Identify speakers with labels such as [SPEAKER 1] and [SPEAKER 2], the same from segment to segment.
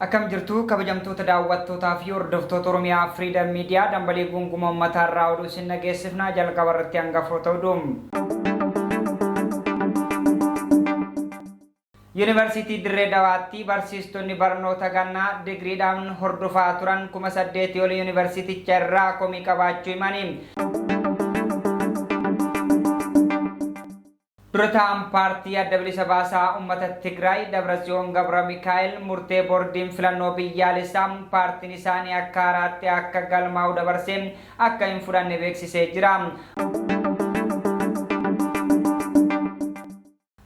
[SPEAKER 1] Akkam jirtu kabajamtoota daawwattootaa fi hordoftoota Oromiyaa Freedom Media dambalii guunguma uummataa irraa oduu isin dhageessifna jalqaba irratti hangafoota oduu. Yuunivarsiitii Dirree Dawaatti barsiistonni barnoota gannaa digriidhaan hordofaa turan 8,000 ol yuunivarsiiticha irraa komii qabaachuu himani. Dura taa'aan paartii Adda Bilisa Baasaa Uummata Tigraay Dabratsiyoon Gabra Mikaa'el murtee boordiin filannoo biyyaalessaa paartiin isaanii akka haaraatti akka galmaa'u dabarse akka hin fudhanne beeksisee jira.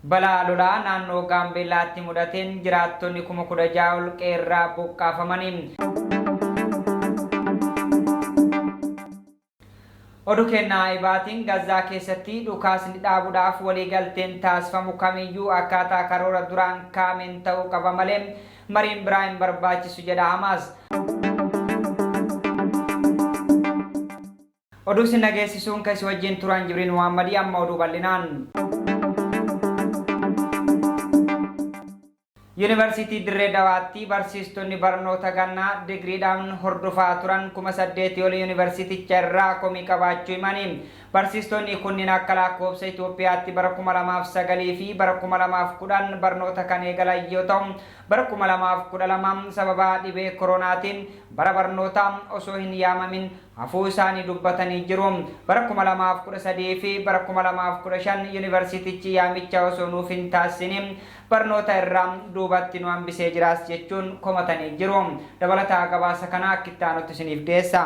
[SPEAKER 1] Balaa lolaa naannoo Gaambeellaatti mudateen jiraattonni 16,000 ol qe'eerraa buqqaafamani. Oduu keenna Ibaatiin Gazzaa keessatti dhukaasni dhaabuudhaaf waliigalteen taasifamu kamiyyuu akkaataa karoora duraan kaa'ameen ta'uu qaba malee mariin biraa hin barbaachisu jedha Hamaas. Oduu isin dhageessisuun kan isin wajjin turan Jibriil Muhaammadii amma oduu bal'inaan. Yuunivarsiitii Dirree Dawaatti barsiistonni barnoota gannaa digriidhaan hordofaa turan 8,000 ol yuunivarsiiticha irraa komii qabaachuu himani. Barsiistonni kunniin akka lakkoofsa Itoophiyaatti bara 2009 fi bara 2010 barnoota kan eegalan yoo ta'u, bara 2012 sababa dhibee koronaatiin bara barnootaa osoo hin yaamamin hafuu isaanii dubbatanii jiru. Bara 2013 fi bara 2015 yuunivarsiitichi yaamicha osoo nuuf hin taasisini barnoota irraa duubatti nu hambisee jiraas jechuun komatanii jiru. Dabalataa gabaasa kana akka itti aanutti isiniif dhiyeessa.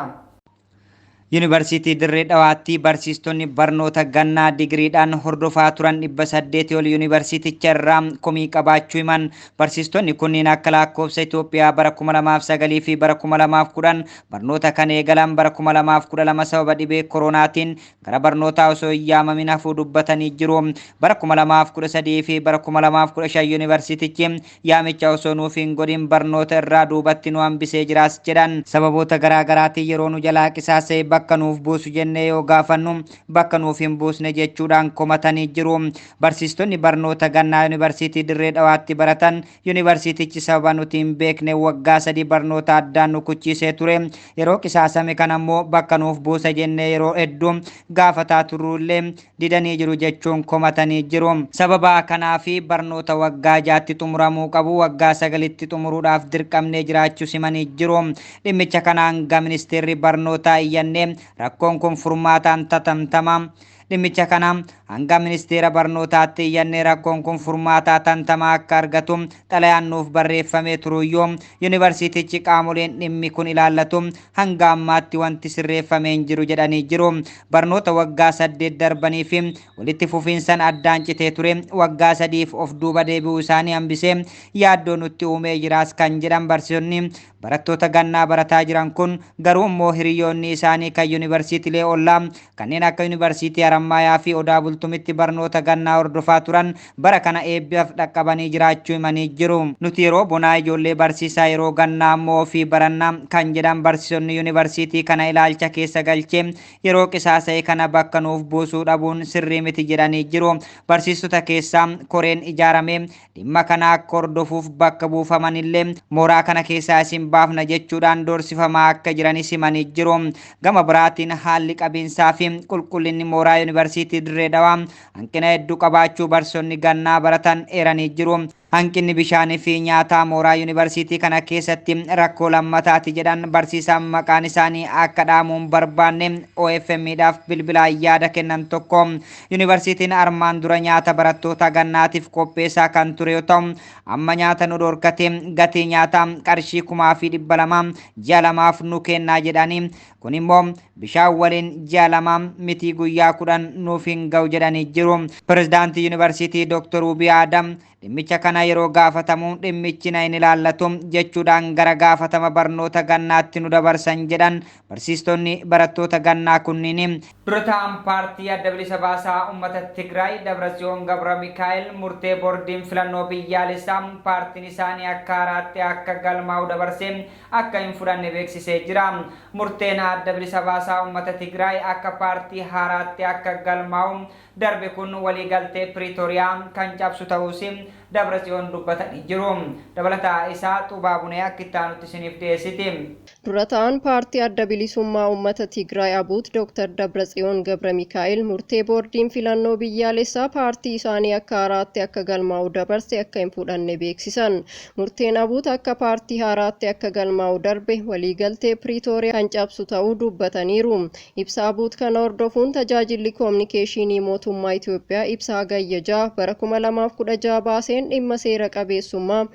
[SPEAKER 1] Yuunivarsiitii Dirree Dhawaatti barsiistonni barnoota gannaa digiriidhaan hordofaa turan 800 ol yuunivarsiiticha irraa komii qabaachuu himan. Barsiistonni kunniin akka lakkoofsa Itoophiyaa bara 2009 fi bara 2010 barnoota kan eegalan bara 2012 sababa dhibee koronaatiin gara barnootaa osoo hin yaamamin hafuu dubbatanii jiru. Bara 2013 fi bara 2015 yuunivarsiitichi yaamicha osoo nuuf hin godhin barnoota irraa duubatti nu hambisee jiraas jedhan. Sababoota garaa garaatiin yeroo nu jalaa qisaasa'e bakka nuuf buusu jennee yoo gaafannu bakka nuuf hin buusne jechuudhaan komatanii jiru. Barsiistonni barnoota gannaa yuunivarsiitii Dirree Dhawaatti baratan yuunivarsiitichi sababa nuti hin beekne waggaa sadii barnoota addaan nu kuchiisee ture. Yeroo qisaasame kana immoo bakka nuuf buusa jennee yeroo hedduu gaafataa turruullee didanii jiru jechuun komatanii jiru. Sababa kanaa fi barnoota waggaa 6tti xumuramuu qabu waggaa 9tti xumuruudhaaf dirqamnee jiraachuu simanii jiru. Dhimmicha kana hanga ministeerri barnootaa iyyannee rakkoon kun furmaataan tatamtama. Dhimmicha kana hanga ministeera barnootaatti iyyannee rakkoon kun furmaataa tantamaa akka argatu xalayaan nuuf barreeffamee turuyyuu yuunivarsiitichi qaamoleen dhimmi kun ilaallatu hanga ammaatti wanti sirreeffamee hin jiru jedhanii jiru. Barnoota waggaa 8 darbanii fi walitti fufiinsan addaan citee ture waggaa 3f of duuba deebi'uu isaanii hambisee yaaddoo nutti uumee jiraas kan jedhan barsiisonni barattoota gannaa barataa jiran kun garuu immoo hiriyoonni isaanii kan yuunivarsiitilee ollaa kanneen akka yuunivarsiitii Haramaayaa fi Odaa Bultumitti barnoota gannaa hordofaa turan bara kana eebbaaf dhaqqabanii jiraachuu himanii jiru. Nuti yeroo bonaa ijoollee barsiisaa yeroo gannaa ammoo ofii barannaa kan jedhan barsiisonni yuunivarsiitii kana ilaalcha keessa galchee yeroo qisaasa'e kana bakka nuuf buusuu dhabuun sirrii miti jedhanii jiru. Barsiistota keessaa koreen ijaaramee dhimma kana akka hordofuuf bakka buufamanillee mooraa kana keessaa isin baafna jechuudhaan doorsifamaa akka jiranis himanii jiru. Gama biraatiin haalli qabiinsaa fi qulqullinni mooraa yuunivarsiitii Dirree Dhawaa hanqina hedduu qabaachuu barsiisonni gannaa baratan eeranii jiru. Hanqinni bishaanii fi nyaataa mooraa yuunivarsiitii kana keessatti rakkoo lammataati jedhan barsiisaan maqaan isaanii akka dhaamuun barbaanne OFM dhaaf bilbilaan yaada kennan tokko. Yuunivarsiitiin armaan dura nyaata barattoota gannaatiif qopheessaa kan ture yoo ta'u amma nyaata nu dhorkate gatii nyaataa qarshii 2,200 ji'a lamaaf nu kennaa jedhanii kun immoo bishaan waliin ji'a 2 mitii guyyaa 10 nuuf hin ga'u jedhanii jiru. Pirezidaantii Yuunivarsiitii Dr. Wubii Adam dhimmicha kana yeroo gaafatamu dhimmichi na hin ilaallatu jechuudhaan gara gaafatama barnoota gannaatti nu dabarsan jedhan barsiistonni barattoota gannaa kunniin. Dura taa'aan paartii Adda Bilisa Baasaa Uummata Tigraay Dabratsiyoon Gabra Mikaa'el murtee boordiin filannoo biyyaalessaa paartiin isaanii akka haaraatti akka galmaa'u dabarsee akka hin fudhanne beeksisee jira. Murteen Adda Bilisa Baasaa Uummata Tigraay akka paartii haaraatti akka galmaa'u darbe kun waliigaltee Piriitooriyaa kan cabsu ta'uus Dabratsiyoon Dabratsiyoon dubbatanii jiru. Dabalataa isaa Xuubaa Bunee akka itti aanutti isiniif dhiyeessiti.
[SPEAKER 2] Dura ta'aan paartii Adda Bilisummaa Uummata Tigraay ABUT Dr. Dabratsiyoon Gabramikaa'el murtee boordiin filannoo biyyaalessaa paartii isaanii akka haaraatti akka galmaa'u dabarse akka hin fudhanne beeksisan. Murteen ABUT akka paartii haaraatti akka galmaa'u darbe waliigaltee Piriitooriyaa kan cabsu ta'uu dubbataniiru. Ibsa ABUT kana hordofuun tajaajilli koominikeeshinii mootummaa Itoophiyaa ibsa Hagayya 6 bara 2016 baaseen dhimma seera qabeessummaa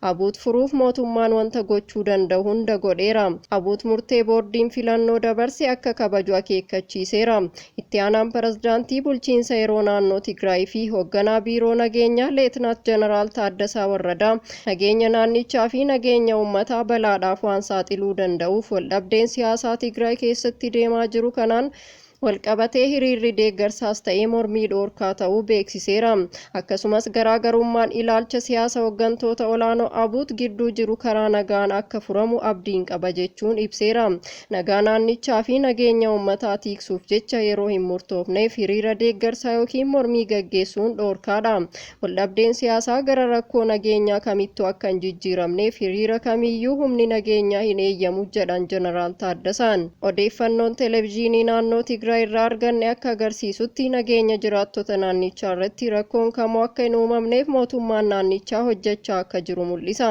[SPEAKER 2] ABUT furuuf mootummaan wanta gochuu danda'u hunda godheera. ABUT murtee boordiin filannoo dabarse akka kabaju akeekkachiiseera. Itti aanaan pirezidaantii bulchiinsa yeroo naannoo Tigraay fi hoogganaa biiroo nageenyaa Leetinaat Jeneraal Taaddasaa Warradaa nageenya naannichaa fi nageenya uummataa balaadhaaf waan saaxiluu danda'uuf waldhabdeen siyaasaa Tigraay keessatti deemaa jiru kanaan walqabatee hiriirri deeggarsaas ta'ee mormii dhoorkaa ta'uu beeksiseera. Akkasumas garaagarummaan ilaalcha siyaasa hooggantoota olaanoo ABUT gidduu jiru karaa nagaan akka furamu abdiin qaba jechuun ibseera. Nagaa naannichaa fi nageenya uummataa tiiksuuf jecha yeroo hin murtoofneef hiriira deeggarsaa yookiin mormii gaggeessuun dhoorkaadha. Waldhabdeen siyaasaa gara rakkoo nageenyaa kamittuu akka hin jijjiiramneef hiriira kamiyyuu humni nageenyaa hin eeyyamu jedhan Jeneraal Taaddasaan. Odeeffannoon televezyiinii naannoo Tigraay irraa arganne akka agarsiisutti nageenya jiraattota naannichaa irratti rakkoon kamuu akka hin uumamneef mootummaan naannichaa hojjechaa akka jiru mul'isa.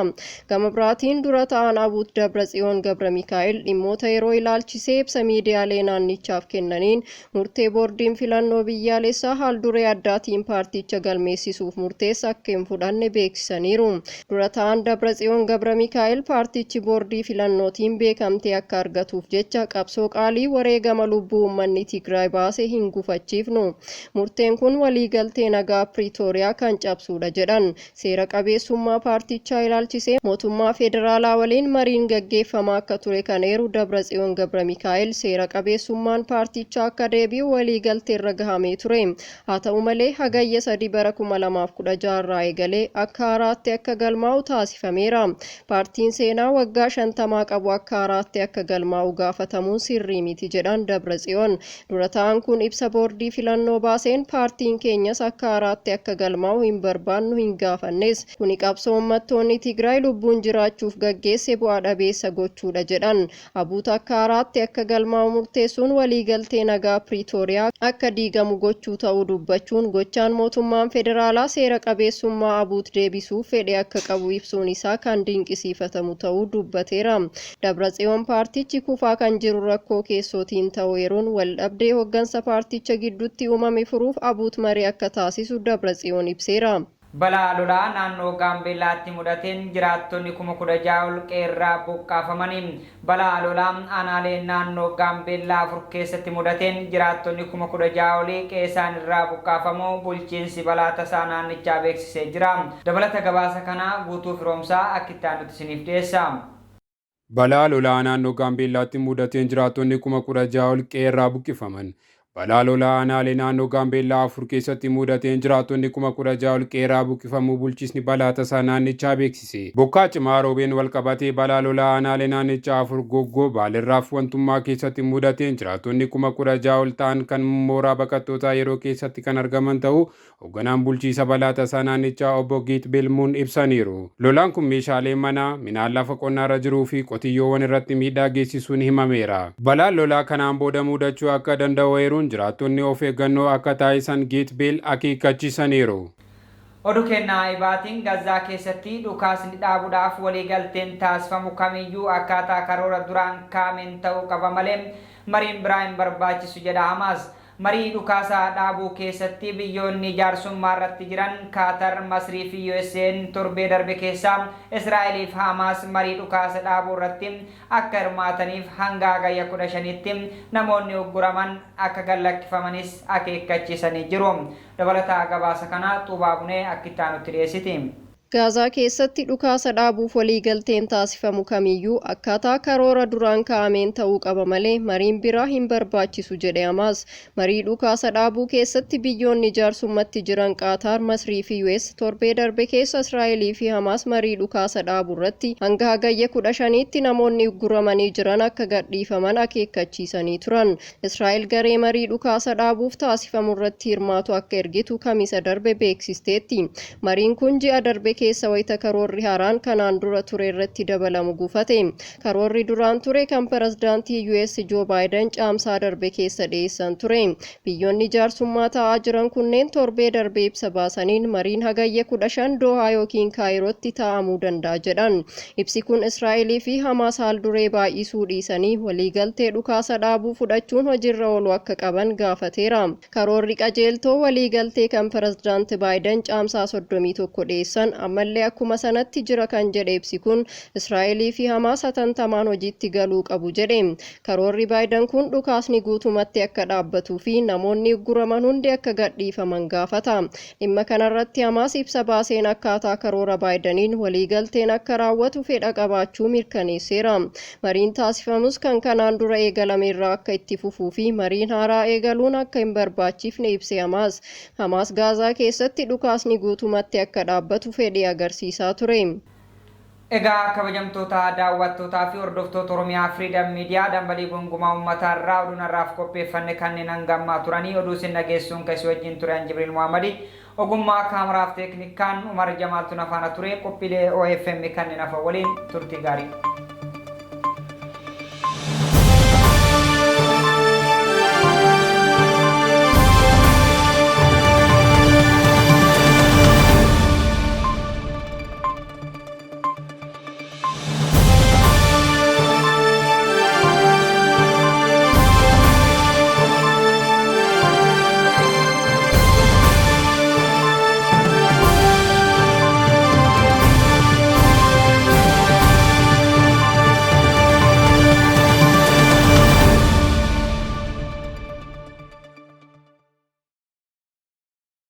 [SPEAKER 2] Gama biraatiin dura ta'an ABUT Dabratsiyoon Gabra Mikaa'el dhimmoota yeroo ilaalchisee ibsa miidiyaalee naannichaaf kennaniin murtee boordiin filannoo biyyaalessaa haal duree addaatiin paarticha galmeessisuuf murteessa akka hin fudhanne beeksisaniiru. Dura ta'an Dabratsiyoon Gabra Mikaa'el paartichi boordii filannootiin beekamtee akka argatuuf jecha qabsoo qaalii wareegama lubbuu uummanni Tigraay baase hin gufachiifnu. Murteen kun waliigaltee nagaa Piriitooriyaa kan cabsuudha jedhan. Seera qabeessummaa paartichaa ilaalchisee mootummaa federaalaa waliin mariin gaggeeffamaa akka ture kan eeru Dabratsiyoon Gabra Mikaa'el seera qabeessummaan paartichaa akka deebi'u waliigalteerra gahamee ture. Haa ta'u malee Hagayya 3 bara 2016 irraa eegalee akka haaraatti akka galmaa'u taasifameera. Paartiin seenaa waggaa 50 qabu akka haaraatti akka galmaa'u gaafatamuun sirrii miti jedhan Dabratsiyoon. Dura ta'an kun ibsa boordii filannoo baaseen paartiin keenyas akka haaraatti akka galmaa'u hin barbaannu hin gaafannes. Kuni qabsoo uummattoonni Tigraay lubbuun jiraachuuf gaggeesse bu'aa dhabeessa gochuudha jedhan. ABUT akka haaraatti akka galmaa'u murteessuun waliigaltee nagaa Piriitooriyaa akka diigamu gochuu ta'uu dubbachuun gochaan mootummaan federaalaa seera qabeessummaa ABUT deebisuuf fedhe akka qabu ibsuun isaa kan dinqisiifatamu ta'uu dubbateera. Dabratsiyoon paartichi kufaa kan jiru rakkoo keessootiin ta'uu eeruun waldhabdee hooggansa paarticha gidduutti uumame furuuf ABUT marii akka taasisu Dabratsiyoon ibseera.
[SPEAKER 1] Balaa lolaa naannoo Gaambeellaatti mudateen jiraattonni 16,000 ol qe'eerraa buqqaafamanii. Balaa lolaa aanaalee naannoo Gaambeellaa afur keessatti mudateen jiraattonni 16,000 olii qe'ee isaanirraa buqqaafamuu bulchiinsi balaa tasaa naannichaa beeksisee jira. Dabalata gabaasa kanaa Guutuu Firoomsaa akka itti aanutti isiniif dhiyeessa.
[SPEAKER 3] Balaa lolaa naannoo Gaambeellaatti mudateen jiraattonni 16,000 ol qe'eerraa buqqifaman. Balaa lolaa aanaalee naannoo Gaambeellaa afur keessatti mudateen jiraattonni 16,000 ol qe'eerraa buqqifamuu bulchiisni balaa tasaa naannichaa beeksise. Bokkaa cimaa roobeen walqabatee balaa lolaa aanaalee naannichaa afur Goggoo, Baalirraaf Wantummaa keessatti mudateen jiraattonni 16,000 ol ta'an kan mooraa baqattootaa yeroo keessatti kan argaman ta'uu hoogganaan bulchiisa balaa tasaa naannichaa obbo Giit Belmuun ibsaniiru. Lolaan kun meeshaalee manaa, midhaan lafa qonnaarra jiruu fi qotiyyoowwan irratti miidhaa geessisuun himameera. Balaan lolaa kanaan booda mudachuu akka danda'u eeruun jiraattonni of eeggannoo akka taasisan Giit Beel akeekkachiisaniiru.
[SPEAKER 1] Oduu kennaa ibaatiin Gazaa keessatti dhukaasni dhaabuudhaaf waliigalteen taasifamu kamiyyuu akkaataa karoora duraan kaa'ameen ta'uu qaba malee mariin biraa hin barbaachisu jedha Hamaas. Marii dhukaasaa dhaabuu keessatti biyyoonni jaarsummaa irratti jiran Kaatar, Masrii fi USA'n torbee darbe keessaa Israa'eliif Hamaas marii dhukaasa dhaabuu irratti akka hirmaataniif hanga Hagayya 15tti namoonni ugguraman akka gallakkifamanis akeekkachiisanii jiru. Dabalataa gabaasa kanaa Xuubaa Bunee akka itti aanutti dhiyeessiti.
[SPEAKER 2] Gaazaa keessatti dhukaasa dhaabuuf waliigalteen taasifamu kamiyyuu akkaataa karoora duraan kaa'ameen ta'uu qaba malee mariin biraa hin barbaachisu jedhe Hamaas. Marii dhukaasa dhaabuu keessatti biyyoonni jaarsummaatti jiran Qaataar, Masrii fi US torbee darbe keessa Israa'elii fi Hamaas marii dhukaasa dhaabuu irratti hanga Hagayya 15tti namoonni ugguramanii jiran akka gadhiifaman akeekkachiisanii turan. Israa'el garee marii dhukaasa dhaabuuf taasifamu irratti hirmaatu akka ergitu Kamisa darbe beeksisteetti. Mariin kun ji'a darbe keessa wayita karoorri haaraan kanaan dura ture irratti dabalamu gufate. Karoorri duraan ture kan pirezidaantii US Joo Baayiden Caamsaa darbe keessa dhiyeessan ture. Biyyoonni jaarsummaa taa'aa jiran kunneen torbee darbe ibsa baasaniin mariin Hagayya 15 Doohaa yookiin Kaayirootti taa'amuu danda'a jedhan. Ibsi kun Israa'elii fi Hamaas haal duree baay'isuu dhiisanii waliigaltee dhukaasa dhaabuu fudhachuun hojiirra ooluu akka qaban gaafateera. Karoorri qajeeltoo waliigaltee kan pirezidaanti Baayiden Caamsaa 31 dhiyeessan ammallee akkuma sanatti jira kan jedhe ibsi kun, Israa'elii fi Hamaas hatantamaan hojiitti galuu qabu jedhe. Karoorri Baayiden kun dhukaasni guutumatti akka dhaabbatuu fi namoonni ugguraman hundi akka gadhiifaman gaafata. Dhimma kanarratti Hamaas ibsa baaseen akkaataa karoora Baayidaniin waliigalteen akka raawwatu fedha qabaachuu mirkaneesseera. Mariin taasifamus kan kanaan dura eegalame irraa akka itti fufuu fi mariin haaraa eegaluun akka hin barbaachifne ibse Hamaas. Hamaas Gaazaa keessatti dhukaasni guutumatti akka dhaabbatu fedhii agarsiisaa ture.
[SPEAKER 1] Egaa kabajamtoota daawwattootaa fi hordoftoota Oromiyaa Freedom Media, dambalii gongumaa uummataa irraa oduun har'aaf qopheeffanne kanneen hanga ammaa turanii. Oduu isin dhageessuun kan isin wajjin ture Jibriil Muhammadi, ogummaa kaameraaf teeknikaan Umar Jamaaltu na faana ture. Qophiilee OFM kanneen hafa waliin turtii gaarii.